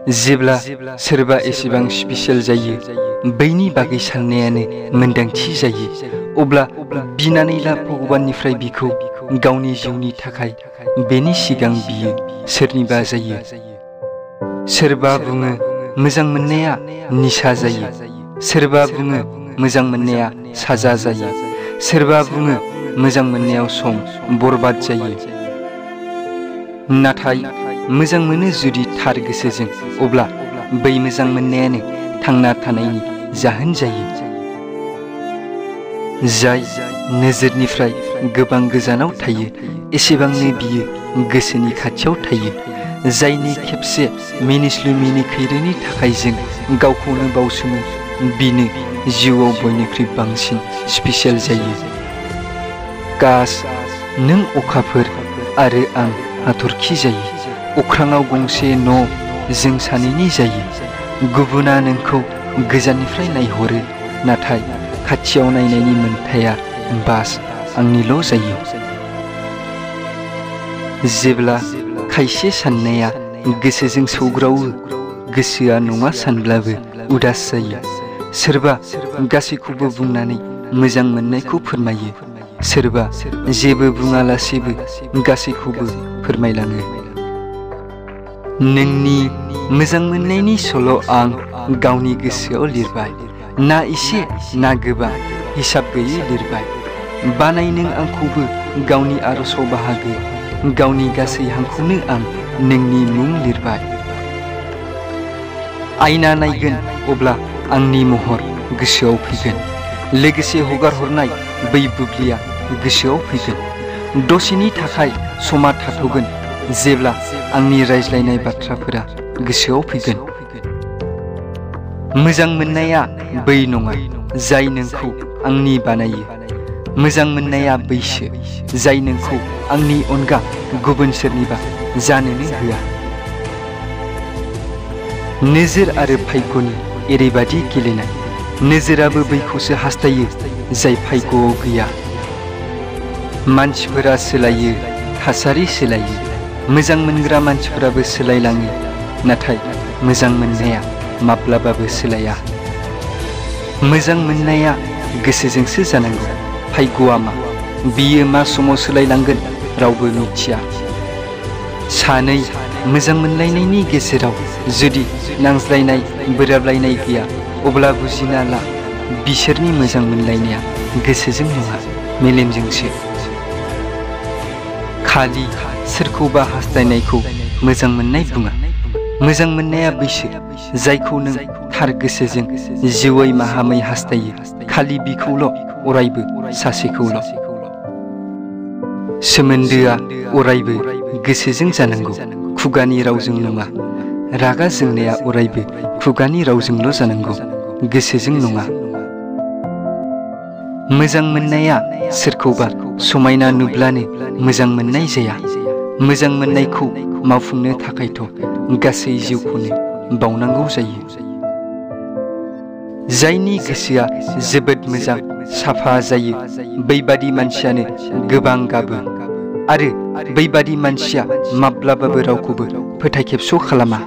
जेब्ला सोरबा एसेबां स्पेशल जायो बैनि बागै साननायानो मोनदांथि जायो अब्ला बिनानै ला भगबाननिफ्राय बिखौ गावनि जिउनि थाखाय बेनि सिगां बियो सोरनिबा जायो। सोरबा बुङो मोजां मोननाया निसा जायो, सोरबा बुङो मोजां मोननाया साजा जायो, सोरबा बुङो मोजां मोननायाव सम बरबाद जायो। नाथाय मोजां मोनो जुदि थार गोसोजों अब्ला बै मोजां मोननायानो थांना थानायनि जाहोन जायो। जाय नोजोरनिफ्राय गोबां गोजानाव थायो एसेबांनो बियो गोसोनि खाथियाव थायो। जायनि खेबसे मिनिस्लु मिनिखैरोनि थाखाय जों गावखौनो बावसोमो बिनो जिउआव बयनिख्रुइ बांसिन स्पेशल जायो। काश नों अखाफोर आरो आं हाथरखि जायो। अख्राङाव गंसे न' जों सानैनि जायो। गुबुना नोंखौ गोजाननिफ्राय नायहरो नाथाय खाथियाव नायनायनि मोन्थाया बास आंनिल' जायो। जेब्ला खायसे साननाया गोसोजों सौग्रावो गोसोआ नङा सानब्लाबो उदास जायो। सोरबा गासैखौबो बुंनानै मोजां मोननायखौ फोरमायो, सोरबा जेबो बुङालासेबो गासैखौबो फोरमायलाङो। नोंनि मोजां मोननायनि सल' आं गावनि गोसोआव लिरबाय, ना इसे ना गोबां हिसाब गैयै लिरबाय। बानाय नों आंखौबो गावनि आरजआव बाहागो, गावनि गासै हांखौनो आं नोंनि मुं लिरबाय। आयना नायगोन अब्ला आंनि महर गोसोआव फैगोन, लोगोसे हगार हरनाय बै बुब्लिया गोसोआव फैगोन। दसेनि थाखाय समा थाथ'गोन जेब्ला आंनि रायज्लायनाय बाथ्राफोरा गोसोआव फैगोन। मोजां मोननाया बै नङा जाय नोंखौ आंनि बानायो, मोजां मोननाया बैसो जाय नोंखौ आंनि अनगा गुबुन सोरनिबा जानोनो होआ। नोजोर आरो भाग्यनि एरैबादि गेलेनाय, नोजोराबो बैखौसो हास्थायो जाय भाग्यआव गैया। मानसिफोरा सोलायो, थासारि सोलायो, मोजां मोनग्रा मानसिफोराबो सोलायलाङो, नाथाय मोजां मोननाया माब्लाबाबो सोलाया। मोजां मोननाया गोसोजोंसो जानांगौ। भाग्यआ मा, बियो मा समाव सोलायलांगोन रावबो मिथिया। सानै मोजां मोनलायनायनि गेजेराव जुदि नांज्लायनाय बोराबलायनाय गैया अब्ला बुजिना ला बिसोरनि मोजां मोनलायनाया गोसोजों नङा मेलेमजोंसो। खालि सोरखौबा हास्थायनायखौ मोजां मोननाय बुङा। मोजां मोननाया बैसो जायखौ नों थार गोसोजों जिउयै माहामै हास्थायो, खालि बिखौल', अरायबो सासेखौल'। सोमोन्दोआ अरायबो गोसोजों जानांगौ, खुगानि रावजों नङा। रागा जोंनाया अरायबो खुगानि रावजोंल' जानांगौ, गोसोजों नङा। मोजां मोननाया सोरखौबा समायना नुब्लानो मोजां मोननाय जाया। मोजां मोननायखौ मावफुंनो थाखायथ' गासै जिउखौनो बावनांगौ जायो। जायनि गोसोआ जोबोद मोजां साफा जायो बैबादि मानसियानो गोबां गाबो, आरो बैबादि मानसिया माब्लाबाबो रावखौबो फोथायखेबस' खालामा।